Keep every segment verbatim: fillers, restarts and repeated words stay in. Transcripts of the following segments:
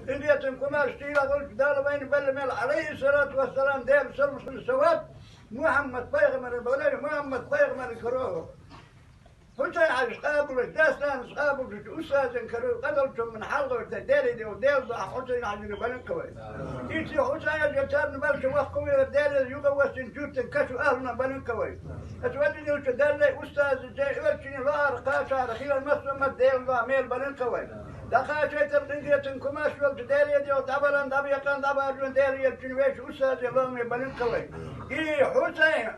Къинхетам, кумаш, сийлахь волчу Дала вайна белла мел, Ӏалайхиссалату вассалам, Делан салам-салават Мухьаммад пайхамаран бала, Мухьаммад пайхамаран каро. Хьусайн-Хьаьжас къабулаш, дас-нанас къабулаш, устазан каро, къадалчунна хьалхарча Деле дегӀ, Делан духьа Хьусайн-Хьаьжина баланка вай. Иштта Хьусайн-Хьаьжа царна балча воккха вехар Деле юкъа воссинчу юьртан кашу ахӀлуна баланка вай. Аса вадинчу Даллай устаза, жай оьрчина лоара кхачара хилар массо а ма Делан духьа мел баланка вай. ДӀакхачайтар къинхетам, кумаш волчу Деле дегӀ, дӀабалан, дӀабекъан, дӀабаржун Делан елчун вешан устаза ломе баланка вай. И Хьусайн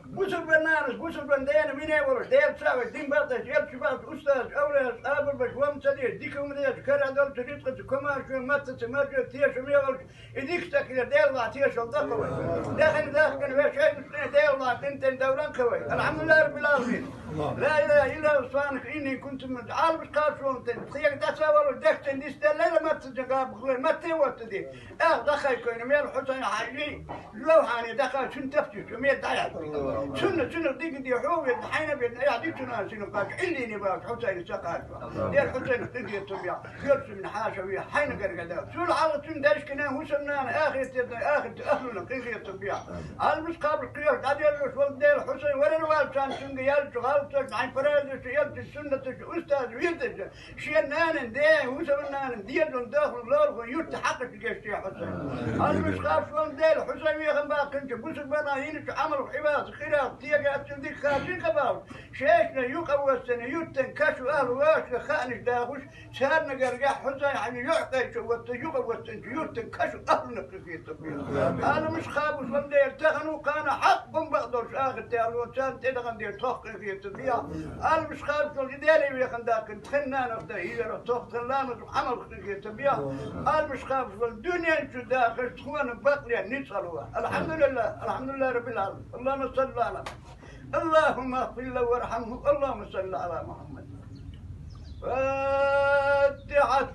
Бусурба нанас, бусурба дена вине волуш, Дела ца веш, дин бакъдеш, элча бакъдеш, устазаш, овлияш, къабулбеш, вом ца деш, дика хӀума деш, кара долчу рицкъаца, комаьршо, маттаца, маршо, тешаме волуш, и дика ца хилар, Дела вахь тешал даккха вай. Дахана дахкана веш, шайна шайна Дела вахь тӀе-тӀе давланка вай. Алхьамдулиллахи раббил Ӏаламин. Ла илаха иллаллаху субхьанаху инни кунту миназ-залимин. Ӏаламаш кхачонтен, тхега дӀасавалуш, дехтен дистелла, маттаца гӀабахлой, матте воттаде. Ах, дахай койна, мел Хьусайн-Хьаьжи, Лавхьане даха, цуьнан тапчичо мел дӀаяхьа. Цунна, цунах дигна де, хьо ведна, хьайна ведна, айхьа дичунан синах кхача, Ӏиллине бац Хьусайн ца кхача. Дера Хьусайн къинхетам бехьа, хьоьрсина хьаша вехьа, хьайна гаргара. Цул хьалха цуьнан дайшкина, хӀусамнана, ахирте, ахирте ахлуна къинхетам бехьа. Ӏаламаш кхабаш кхоьхьуш, дӀаделлалуш волу Дела Хьусайн варар ваьлча цунга яьллачу гӀалаташ, хьайн паразаш, элчаш, суннаташ, устазаш, вирдаш, шен нанан, ден, хӀусамнанан дезалан дохлан лорух юьртан хьакъаш гечде Хьусайн. Ӏаламаш кхабаш волу Дела Хьусайн вехам баккхинчу бусурбанан йиначу Ӏамалх, Ӏибадатах, къирах, тега аццул дика хаза жин кхабалуш, шайшна юкъа воссина юьртан кашу ахьлу вашка хаанаш дахуш, царна гаргахь Хьусайн-Хьаьжин йоӀ кхайчо ватта юкъа воссинчу юьртан кашу ахьлуна къинхетам бехьа. Ӏаламаш кхабаш волу Дела тахана ву, кхана хьакъ бан бакъдолуш ахирте алло, царна тӀедахана дера тохкхинхетам бехьа. Ӏаламаш кхабаш волу и Деле вехам даккхина, тхан нанах дан хӀийрах тохкхина ламаз Ӏамалх къинхетам бехьа. Ӏаламаш кхабаш волу дуьнен чу дахаш тхуна бакълен ницкъ ло. Алхьамдулиллах, алхьамдулиллахи раббил Ӏаламин. Аллахумма салли Ӏала, Аллахумма гӀфир лаху вархьамху, Аллахумма салли Ӏала Мухьаммад. Фатихьат.